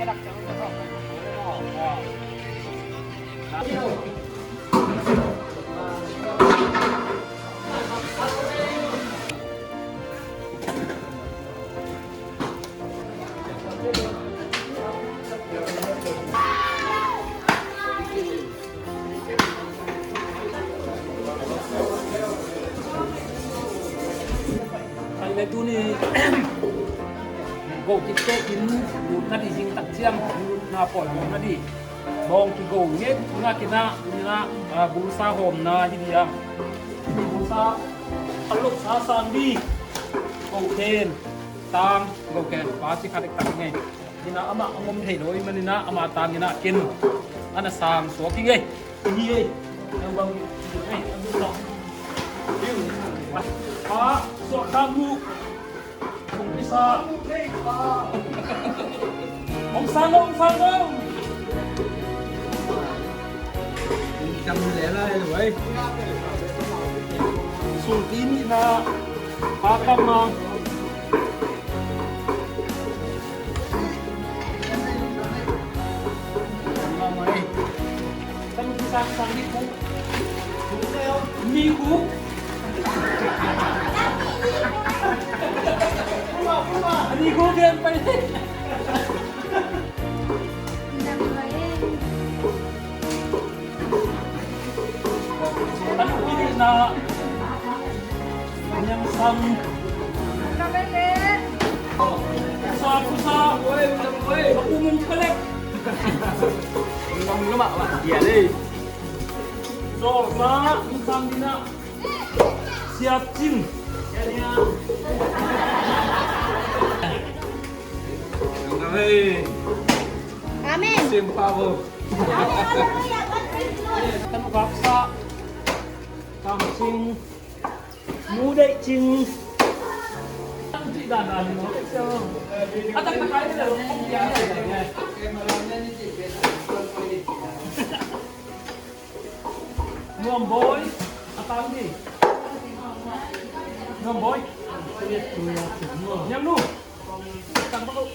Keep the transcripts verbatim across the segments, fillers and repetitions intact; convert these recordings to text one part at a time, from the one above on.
Khaile tuni go kikte in lut na di zing tak ciang lut na pawl na di. Bawng kigo ngek ngak ina ina, ah, bulsa hawmna hi dia. Bulsa a lok sa sang di. Go khen tang go khen pa si khat ek tak ngei. Ina ama ngom thei lo i manina ama tang ina ken ana sang suak hi ngei. Hi ei. Ang bang ei ang bang. Pa suak tang mu. Kong pisa. Hong sang lo, hong sang lo. Hong sang lo lai lo ai. Sung ti ni na. Pa kam ma. Sang lo mai. Sang ti sang sang ni ku. Ni ku. Ni ku bian pai. Kan pilih na. Yang sang. Pusa, pusa. Oi, oi. Aku mengkelek. Undang dulu, Mak. Mak, dia deh. So, Mak, undang dina. Siap cin. Amen. Amen. Sim pau. Kan baksa. Kam cing. Mu dei cing. Cing dan dan no. Atak tak kai ni dah. Nuam Boy. Atang di. Nuam Boy. Nyam nu. Atang pa ko.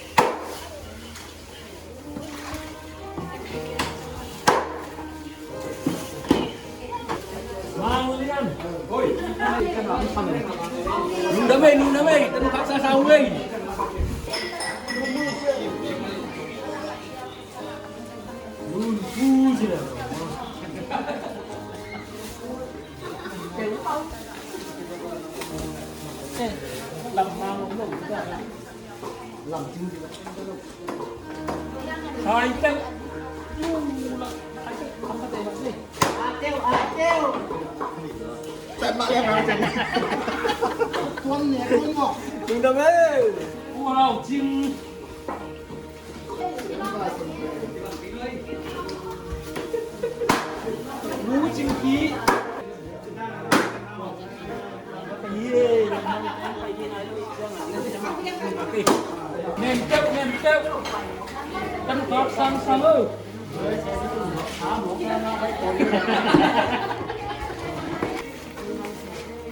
Lungdam ei, lungdam ei, tanu khaksa sa ung ei. Wow, Jim. Nem teuh, nem teuh. Kan kau sang sang ơ.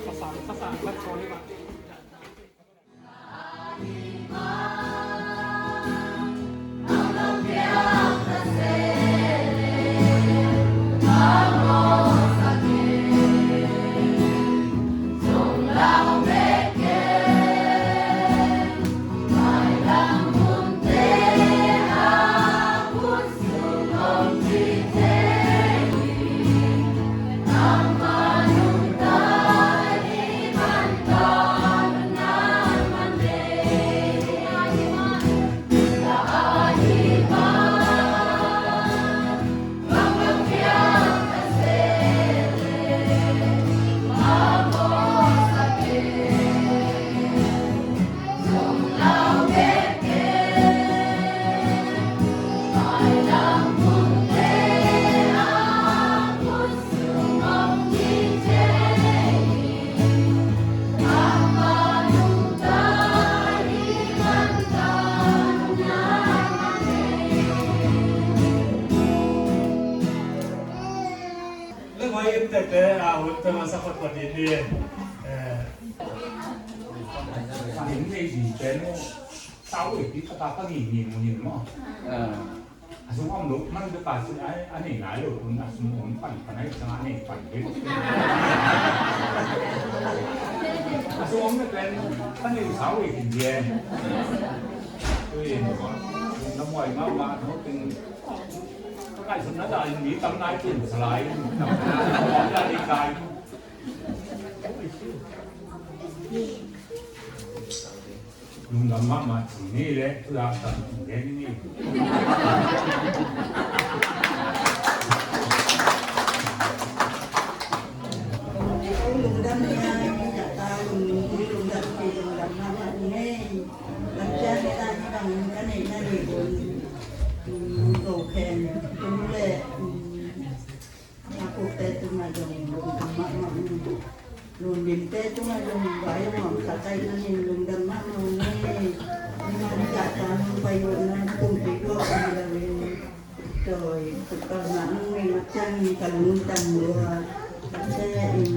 Sang, sang, sang, sorry. Lengoi in tekte a hun pema sa khotkhot ding hi. Eh, ding thei ding pen. Au, ih, pi kata ka ni ni mu ni maw. A sung om lo man bek a si a, a nei nai lo tun a sung om pan pan ai ciang a nei pan bek. A sung om na pen ka nei sa ui kin dien. Ui, na muai ma ma no ting. Ka kai sung na da in mi tam nai tin sa lai. Tam nai kai. Lungdam mahmah ci ni le, tu dak tam tung gen ni. Lungdam ni a, ni a ta lung, lungdam ci, lungdam mahmah ni. Lam ciang ni ta ni bang ka nei na ni bun. Lo khen, tung le, a kukte tungah zong lungdam mahmah ni. Lungdimte tungah zong vai a nuam khat ahi manin lungdam mahmah ni. Nang zahta nong pai uh na kumpi tuak hi lo in. Tawi, tawi mah nong nei mah ciangin ka lungdam lua. Ka se in.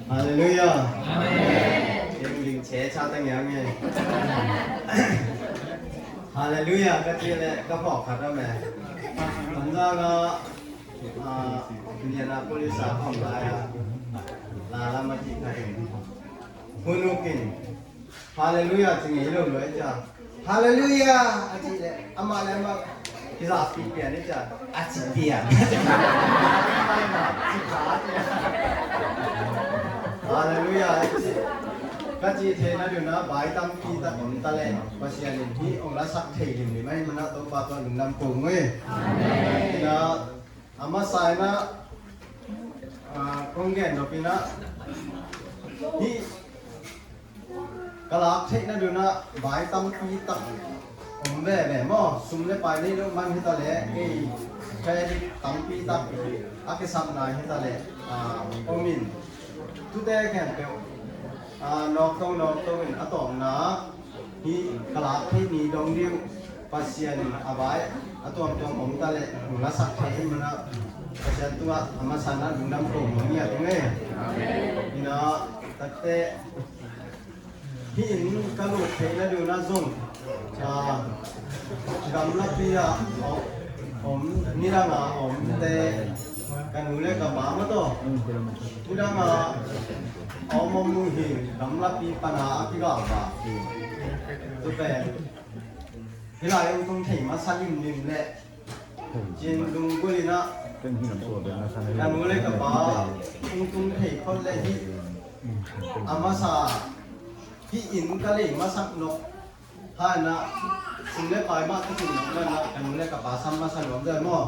Halleluiah. Amen. Ling ling che cha ta ngiang e. Halleluiah ka ci le ka phawk khat a me. Tanzang a, a, Indianapolis a khawm lai a, la lam a ci khat in. Hun uk in. Halleluiah ci ngei lo lo e cia. Halleluiah a ci le amah le amah kiza pi pian e cia. A ci pian. Halleluiah a ci. Ka ci thei na dun a bai tampi tak om ta le Pasian in hih ong lasak thei limlim ahi mana Topa tua lungdam ko ngui. Amen. Ina A masa in ah, a, kong gen nop in ah, hih ka lak theih na dun ah vai tampi tak om veve maw, sum le pai nei lo man hi ta leh, ei, credit tampi tak a kisapna hi ta leh, a, om in, tute khempeuh, a, nawkto nawkto in a tawpna hih ka lak theih ni dong ding uh, Pasian in a vai a tuamtuam om ta leh hong lasak thei in mana, Pasian tungah a masa in ah lungdam ko nuam ngiat ing ei. Ina, takte hih inn ka lut theih na dun ah zong, a, gamlapi ah om, nidang a omte ka nu le ka pa mah tawh, nidang a om om uh hi, gamlapi pan a a kigalvak. Tu pen hih lai ung tung thei masa limlim leh cin lunggulh in ah ka nu le ka pa ung tung thei phot leh hih a masa hih inn ka lei masak nop. Hana, sum le pai mah ka cin nang mana, ka nu le ka pa sam masa nuam zai maw?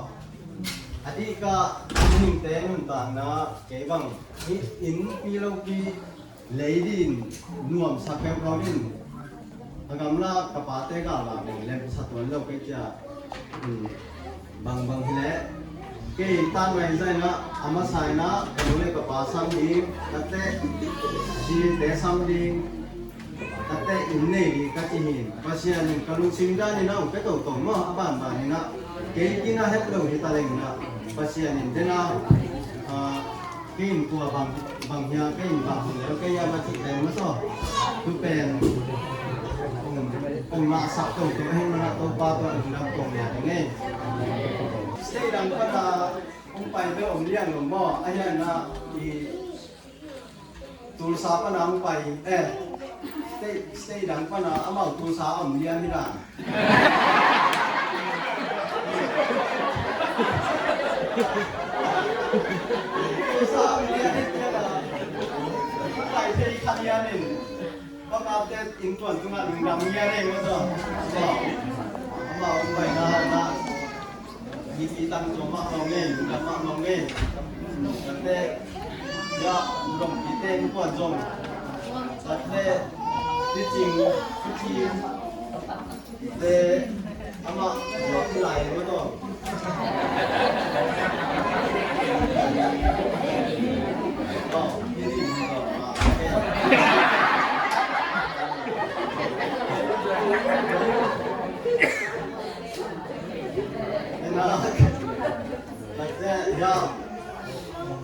A dih ka, ningte nuntakna, kei bang, hih inn pi lo pi, lei din, nuamsa peuhpeuh din, a gamla ka pate galvak ding, lemsa tuan lo kei cia, um, bangbang hi leh, kei tan ngai zai na, a masa in ah, ka nu le ka pa sam ding, ka teh, site sam ding, ka teh inn nei ding ka ci hi. Pasian in ka lungsim dan in ah, ong pia toto maw, a banban in ah, kei kin a het lo hi ta leng in ah, Pasian in den a, ah, Kei in kua bang, bang hiam, kei in bang hong lel kei hiam a cih pen mah saw. Tu pen kong, kong ngahsak toto ahi mana Topa tawh lungdam kong ngiat ing ei. State dang pana hong pai bel om liang lo maw, a hian ah i Tulsa pana hong pai, eh, state, state dang pana amau Tulsa om liang hi dan. Tate, ya, dong pite ni kuan zong. Tate, teaching, teaching. Te, ama, wa ki lai mo to. Oh, ini mo to. Ah, okay.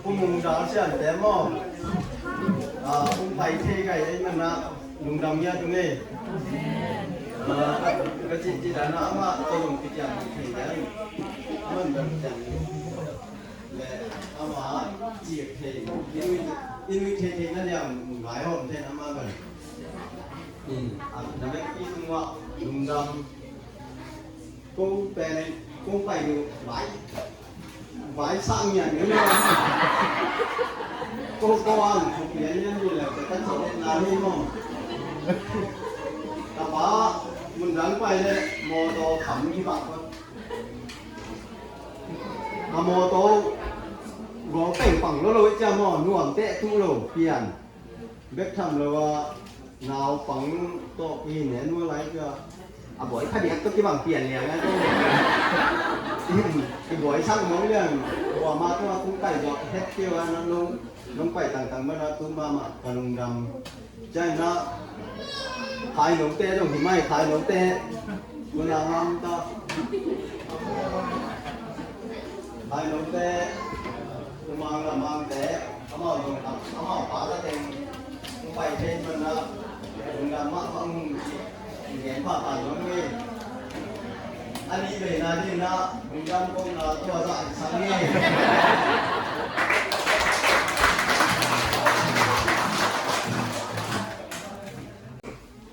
Kum ung dal sian te maw? Ung pai thei kai ei mana lungdam ngiat ung ei. Ka cih cih dan a amah tawh lung kipian thei dan. Amah lungdam kian le amah cih thei. Inui thei thei na liang ngai hawm thei na amah ban. Na vekpi tungah lungdam. Ko pen ko pai uh vai vai sang ngian ngian lo. Ko ko ang ko pian ngian ni le ka kan sa na ni mo. Ka pa mun dang pai le motor kham ki ba ko. Ma motor gawng peng pang lo lo i cia mo nuam teh tu lo pian. Bek tham lo a naupang tawh kihin ne nua lai cia a bawi phadiak tawh kibang pian liang a tawh. I bawi sang mong liang. Ua ma tawh a kung kai zawh het kio a na nong nong pai tangtang mana tu mama ka lungdam. Cia na khai note dong hi mai khai note. Kuna ngam ta. Hai note, umang lamang te, amau dong, amau pa la teng, pai thei man na, ung lam mah mah ung ci, ung gen pha pha zong nge. Ani ve na di na, ung lam kong na tua za ang sang nge.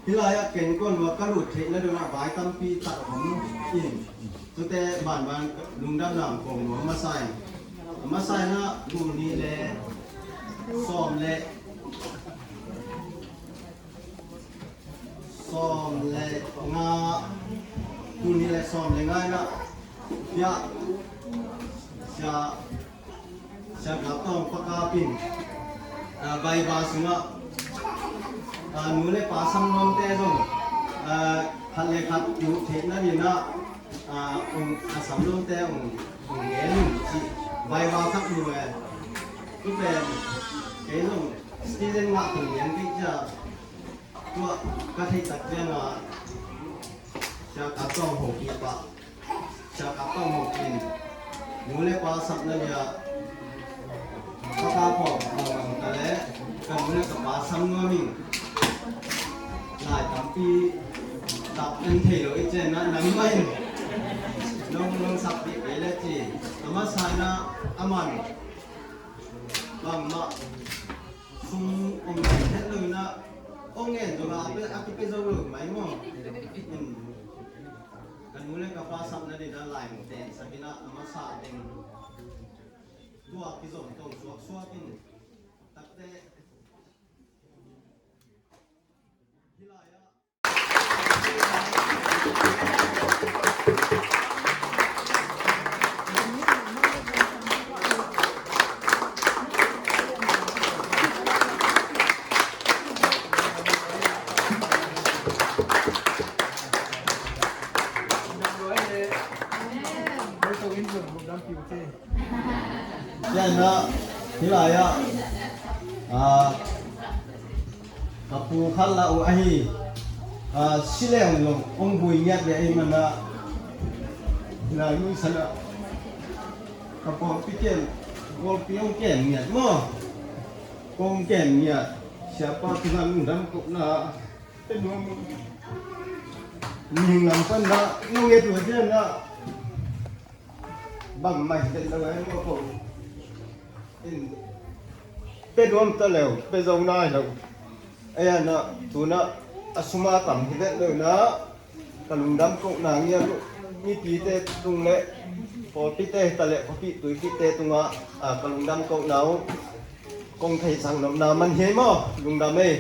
Hih lai-ah ken kuan lua ka lut theihna dongah vai tampi tak om in. Tute banban lungdam lam kong lua a masa in. A masa in ah tul nih le sawm le sawm le nga, tul nih le sawm le nga in ah hiah sia Sia Kap Tawng Pa Kap in, ah, Bible sungah, ah, nu le pa sam nuamte zong, ah, khat le khat kiuh theihna dingin ah, ah, ung, a sam nuamte ung, ung gen un ci Bible khat mu e. Tu pen kei zong student ngah tung lian kei cia. Tua ka theih tak ciangah Sia Kap Tawng hopih pah. Sia Kap Tawng hopih in nu le pa sapna liah ka pa pawh banglam ta le ka nu le ka pa sam nuam in lai tampi tap en thei lo i cian ah nangmah in nong nong sakpih kei le ci. A masa in ah a man bangmah sum om het lo in ah ong ngen zong a pe a kipia zo lo mai maw? Ka nu le ka pa sapna ding a lai mu ten sakin ah a masa teng tua kizom tong suaksuak in takte hih lai ah. Cian ah hih lai ah, ah, ka pu khat la uh ahi, ah, si leng zong hong vui ngiat ve ahi man ah, na nuihsan ah ka pawlpi ken, pawlpi hong ken ngiat maw? Kong ken ngiat siapa pi zang dam kop na. Mihing lam pan dah nong et uh a dian dah bang mai den dah lai mo ko. In pe duam ta leu pe zo nai lo. Ei a na tu na a suma tam hi den lo na ka lungdam ko na ngia lu. Mipite tung le pawlpite ta le pawlpi tuipite tunga ka lungdam ko na uh. Kong theihsak nopna man hi maw? Lungdam ei.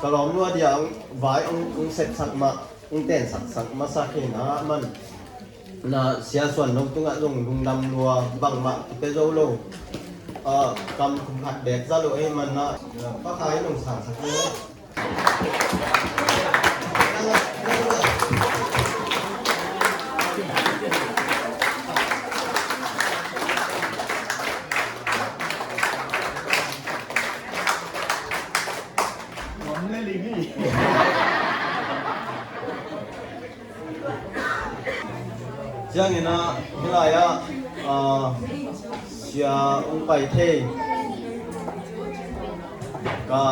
Ka lawm lua dia vai ong sepsak mah ong tensaksak masa khin a man. Na sia suan lo tungah zong lungdam lua bangmah kipia zo lo. Kam kum khat beek za lo ei man na pakai nong sangsak lo. Ciangin ah, hih lai-ah, ah, sia hong pai thei ka,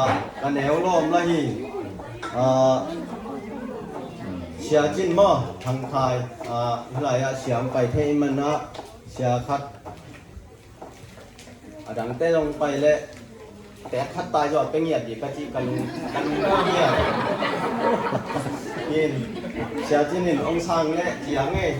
ka neu lawm la hi. Ah, sia cin maw, Thang Khai, ah, hih lai-ah sia hong pai thei man ah, sia khat a dangte zong pai leh tek khat tai zaw pia ngiat dih ka cih ka lung, ka lung ngiat. In, sia cin in hong sang leh ciang ei.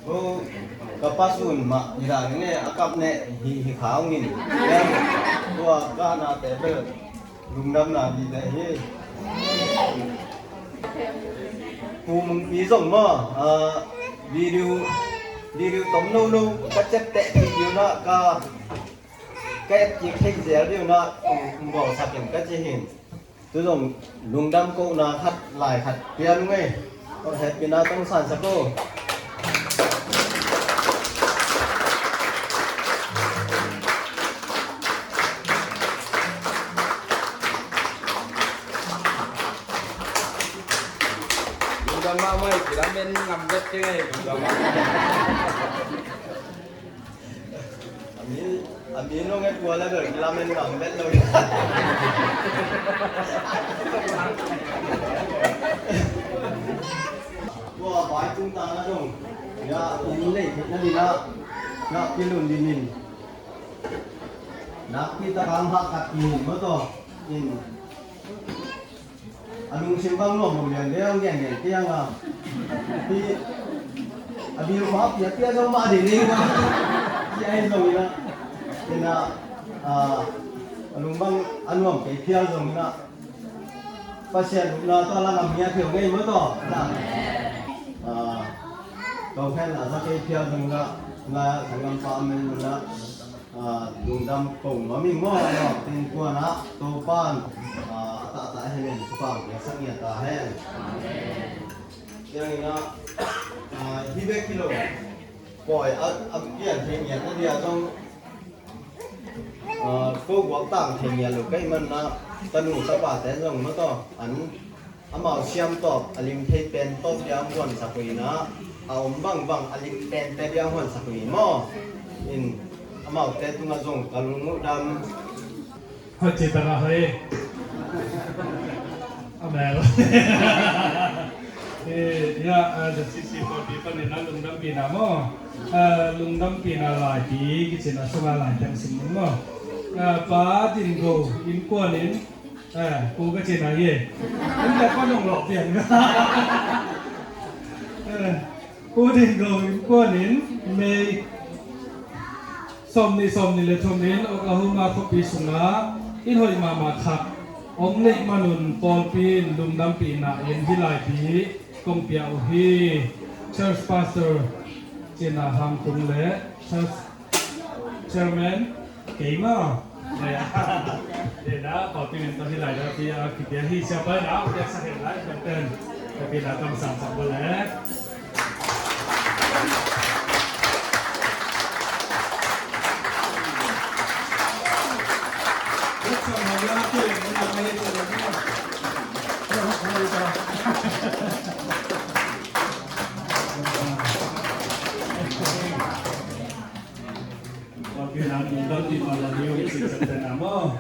Ko, ka pa sun mah hi dan nge, a kap ne hi, hi kha ung in. Yan, tua ka na te bel lungdam na bi te hi. Pu Mung Pi zong maw, ah, video, video tom no no ka cep te video na ka, ka et kik thei zel video na, um, um, bawl sak in ka ci hin. Tu zong lungdam kohna khat, lai khat pia nung ei. Kong hehpihna tong san sak o. Lungdam mahmah ei, kilamen ngam vet keng ei, lungdam mahmah. A mi, a mi nong et kua le bel kilamen ngam vet lo. Tua vai tung ta na dong. Ya, in lei na dina. Na pilun dinin. Na pi ta kang ha kat dinin mo to. In. A lungsim bang nuam lo lian lian gen gen tiang a. Hi, a bil khua pia pia zong mah ding ding a. Hi ai zong ina. Ina, a, a lung bang a nuam kei phial zong ina. Pasian upna tua la ngam ngiat hiau ngei maw taw. Ina. A, kau khen a za kei phial zong ina. Ina, sanggam pa amen ina. A, lungdam ko nuam ing maw, a nuam teng kuan ah Topa'n, a, a tahtah hen in thupha piaksak ngiat ta hen. Ciangin ah, a, hi bek hi lo, pawi a, a pian thei ngiat na dia zong, a, ko guak tang thei ngiat lo ka hih man ah, tanu tapate zong maw taw, an amau siam tawp a lim thei pen tawp dia hong huansak uh in ah, a om bangbang a lim penpen dia hong huansak uh hi maw? In, amaute tungah zong ka lung uh dam. Hoih ci tak a hoih. A mel. Eh, ya, ah, the C C forty panin a lungdampihna maw? Ah, lungdampihna laipi kici-in a sungah lai teng sim ning maw? Ah, Pa Din Go innkuan in Eh, pu ka cihna hi. Inntek pan hong lawh pian ka. Eh, Pu Din Go innkuan in May sawmnih, sawmnih le thum in Oklahoma khuapi sungah inn hoih mahmah khat hong neih manun pawlpi in lungdampihna in hih laipi kong pia uh hi. Church pastor Cina Hang Tung le church Chairman, keimah. Dena, pawlpi min tawh hih lai dawh pi a kipia hi, siapa in a piaksak hen lai, pawlpi in a kamsang sak bawleh. Tua pi nang tung dal pi ma la niu i sik sak te na maw.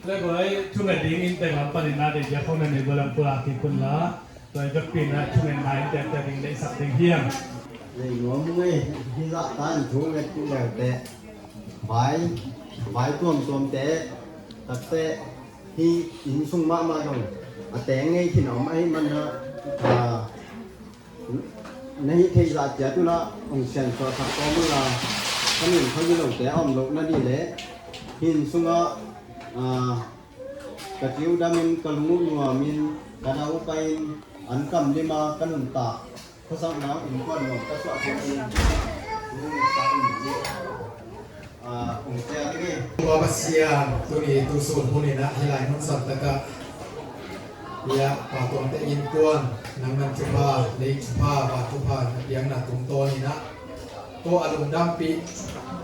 Le koi, thunget ding in tek lam panin na dei dia khong na nei balam pula ki kun la. Tua i bek pi na thungetna in tek tek ding dei sak ding hiam. Nei nuam ngei, hi zah tan thunget pi leu te. Vai, vai tuamtuam te, tak te, hi inn sung mahmah dong. A teng ngei khin a om ahi man na, a, Na hih theih zah ciat unah hong siansuah sak kawm unla, ka min kha gilote a om loh nadih leh hih inn sungah, ah, ka ciu damin ka lung uh nuamin ka dau uh pai-in an kam lima ka nuntak khuasakna uh innkuan nuam ka suah ciat in lungsak in dih. Ah, hong ciat ding hi. Tua Pasian tuni tusun huninah hih lai hun santakah Ia, Pa Tuangte innkuan, nangman thupha, lei thupha, van thupha na piakna tungtawn in ah, ko a lungdampih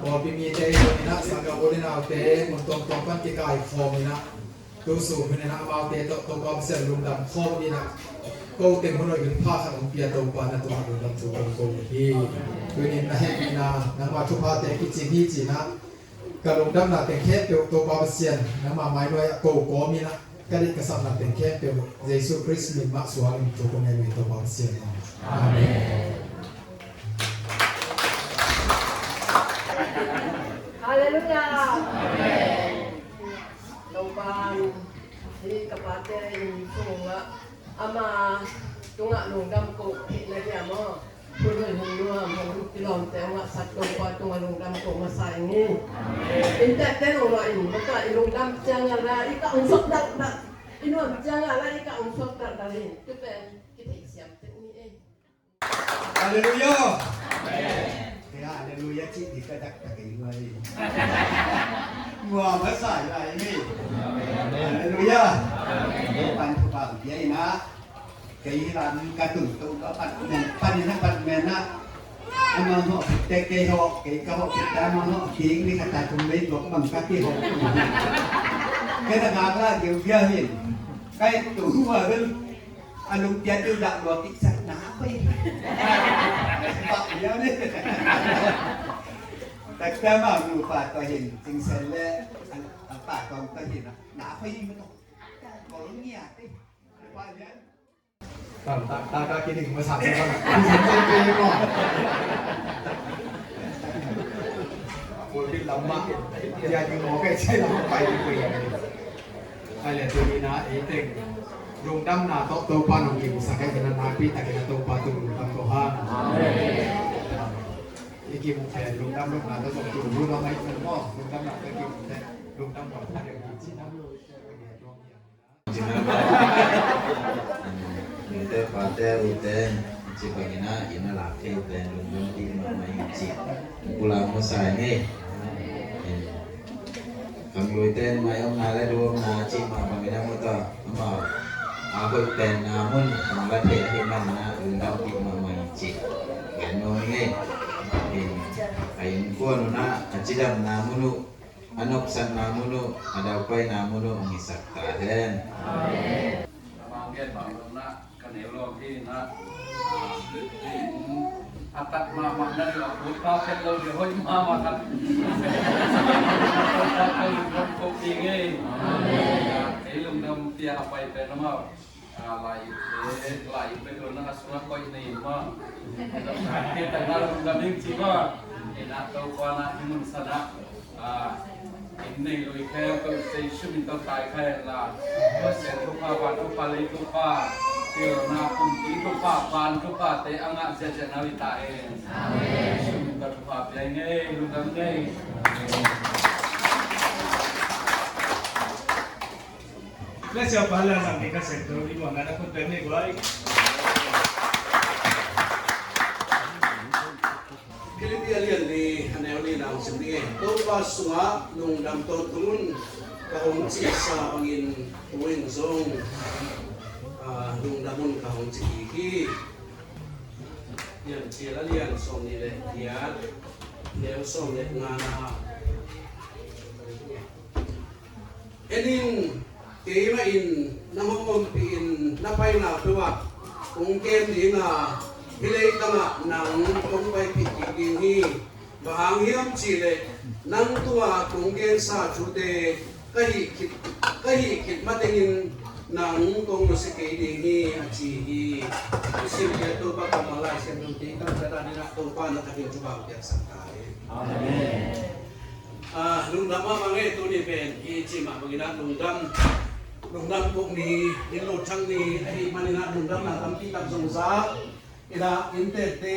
pawlpi mite tungin ah, sanggam u le naute mun tuamtuam pan kikaikhawm in ah, tu sun hun in ah amaute tawh Topa Pasian lungdam khawm in ah, ko teng hun hoih hun pha khat hong pia Topa na tungah lungdam thu kong ko hi. Tuni in na hehpihna, nangma thuphate kicing hi ci-in ah, ka lungdamna teng khempeuh Topa Pasian nangma mainuai-ah ko kawm in ah, ka deih ka sapna teng khempeuh Jesu Khrist min mah suangin thu kong ngen uh hi, Topa Pasian aw. Amen. Halleluiah. Amen. Topa in hih ka pate in sungah ama tungah lungdam ko theihna hiam aw? Hun hoih hun nuam hong kilawmte hong ngahsak Topa tungah lungdam ko masa ing ei. Inntekte nong nuam in, masa i lungdam ciangin la i kah hong suak dakdak, i nuam ciangin la i kah hong suak dakdak in, tu pen kitheihsiam tek ni ei. Halleluiah. Halleluiah cih ding ka dakdak ei nuai. Nuam masa lai ni. Halleluiah. Topa'n thupha pia in ah, kei hi lam ka tun to ka pat men, pat in ah, pat men ah. Amau hawh khit teh kei hawh, kei ka hawh khit teh amau hawh, kik ni khat ta tum lei tuak bang ka kihawh. Kei ta ka la giau giau hi. Ka et tu hua bel. A lungpian deuh dah lua kik sak na pei. Bak liau ni. Takte ma nupa tawh hin, Cing Sen le a, a pa tawh tawh hin, na pei ma tawh. Kol ngia te. Bak liau. Tam ta, ta ka kiding ma sa sa. Cing Sen tawh pei ma. Kol bil lam ma. Ya, di mo kai sai lam pai di pei. Ai le tuni na ei teng lungdamna tawh Topa nong kimusak ai, ka na nakpi takin a Topa tung lungdam ko hang. Amen. I kimu pen lungdam lungdam na tawh zong kimu lo mai pen maw, lungdam na tawh kimu pen lungdam ko hang. Ute pate ute ci bangin a inn a lak thei pen lungdam dih mahmah ing ci. Kula masa ing ei. Khangluite in mai omna le du omna cih mah bangin a mu ta, amau a hoih penna mun hong la thei ahih manin a lungdam dih mahmah hi ci. Gen nuam ing ei. A innkuan un a, a cidamna mun uh, a nopsakna mun uh, a daupaina mun uh hong hisak ta hen. Amen. Amau gen bang dong na, ka neu lawm hi na. A tak mahmah na ding a put pa phet lo ding hoih mahmah khat. Ka lungdam ko ding ei. Ei lungdam pia a pai pen amau. Lai ip te, lai ip pen lo na a sungah koih na ip ma. Kei tak na lungdam ing ci ma. Ei na Topa na hi mun sa na. A, inn nei lui khempeuh Jesu min tawh taikhia hen la, Pasian thupha, van thupha, lei thupha, pilna pumpi thupha, van thuphate a ngah ziahziah na hi ta hen. Jesu min tawh thupha pia ing ei, lungdam ing ei. Bless your father, Zambia Central, in one another put them in, right? Philippi a lian li a neu li na hong sim ding e. Topa sungah lungdam tawntung un, ka hong cihsa bangin tu in zong, ah, lungdam un ka hong ci hi. Lian Cial a lian sawm nih le giat, neu sawm le nga na. En in, keimah in nang hong ompih in na paina peuhah kong kem ding a, hih leitang ah nang kong paipih kik ding hi. Bang hang hiam cih leh nang tungah kong gensa thute ka hih khit, ka hih khit matengin nang kong nusia kei ding hi, a ci hi. Thusim ciat Topa kammal Lai Siangtho tawh kammal ding a, Topa na thakin thupha piaksak ta hen. Amen. Ah, lungdam mahmah ing ei. Tuni pen i cih mah bangin ah lungdam, lungdam kong ni, inn lo thang ni ahih manin ah lungdamna tampi tak zong za. Ina inntekte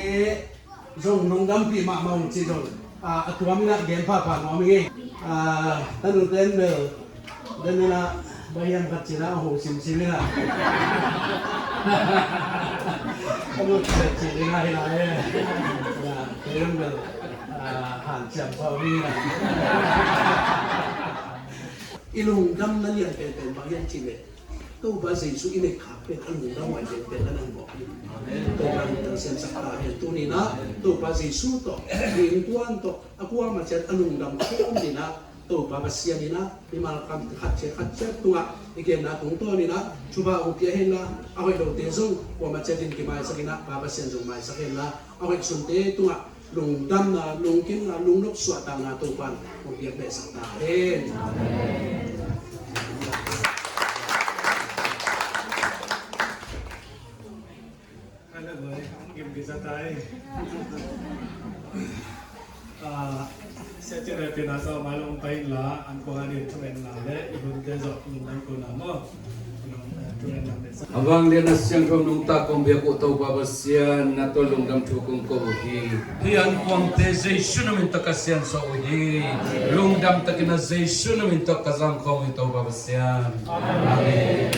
zong lungdampih mahmah ung ci zong, ah, a tuam ina gen phapha nuam ing ei. Ah, tanute in bel den ina bahiam khat cina a hu simsim ina. A lut cih ina hi lai e. Ina, kei in bel, ah, hanciam pau ina. I lungdamna lian penpen bang hiam cih leh, Topa Jesu i neih khak pen a lungdam huai penpen a na hi mawk hi. Topa in hong siamsak ta hen. Tuni-in ah Topa Jesu tawh, i innkuan tawh, a kuamah ciat a lungdam khawm dingin ah Topa Pasian in ah mimal khat ciat khat ciat tungah i genna tungtawn in ah thupha hong pia hen la, a hoih lote zong kuamah ciat in kimaisak in ah Pa Pasian zong maisak hen la, a hoih sunte tungah lungdamna, lungkimna, lungnop suahtakna Topa in hong piak behsak ta hen. Hello, boy. Gim gisa tai. Ah, sia cih rep in ah sa mai long pai in la, an kuang a ding thungetna le i hunte zong lungdam kohna maw. A vanglian a siangtho nungta kong biak uh Topa Pasian, na tawh lungdam thu kong ko uh hi. Hih an kuangte Jesu na min tawh ka siansuah uh hi. Lungdam takin a Jesu na min tawh ka zangkhawm uh hi Topa Pasian. Amen.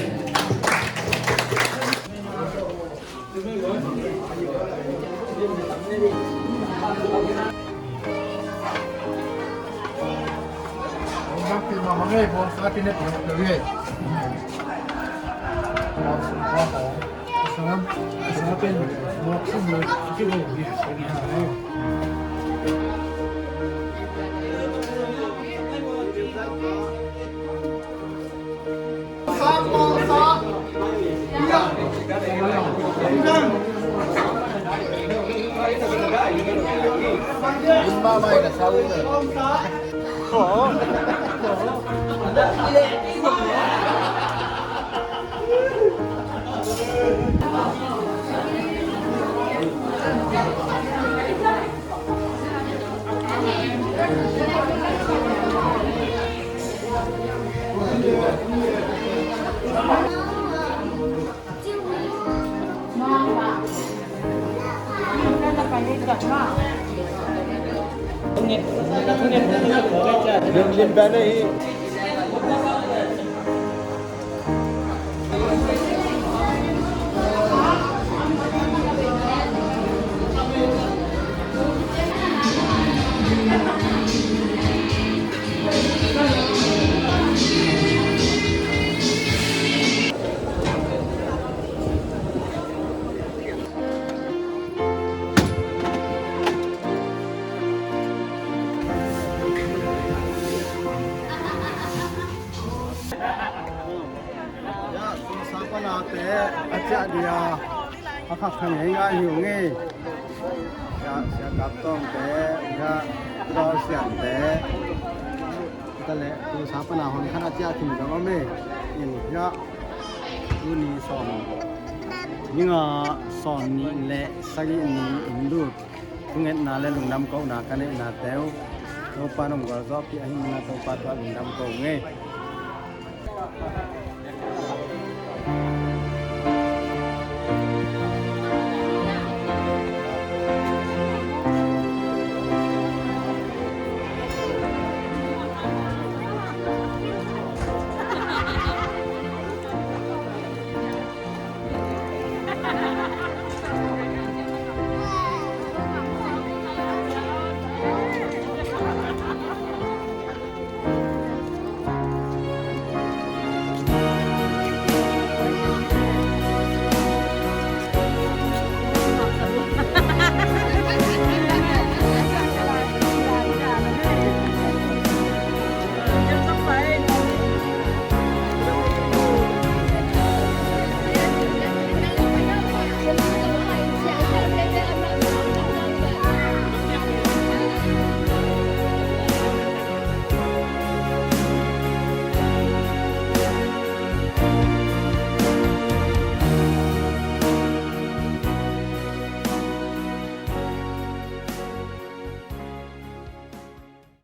Sa panate a ciah dia a khak kha ngei ngai hi ung ei. Sia, sia kap tawngte, sia, sia siamte. Tale tu sa pana hon khat a ciah thim dong om ei. In sia, tuni sawm, ninga sawm nih le sagih ni in lut thungetna le lungdam kohna ka neihna teu Topa nong gualzawhpih ahih manin Topa tua lungdam ko ngei.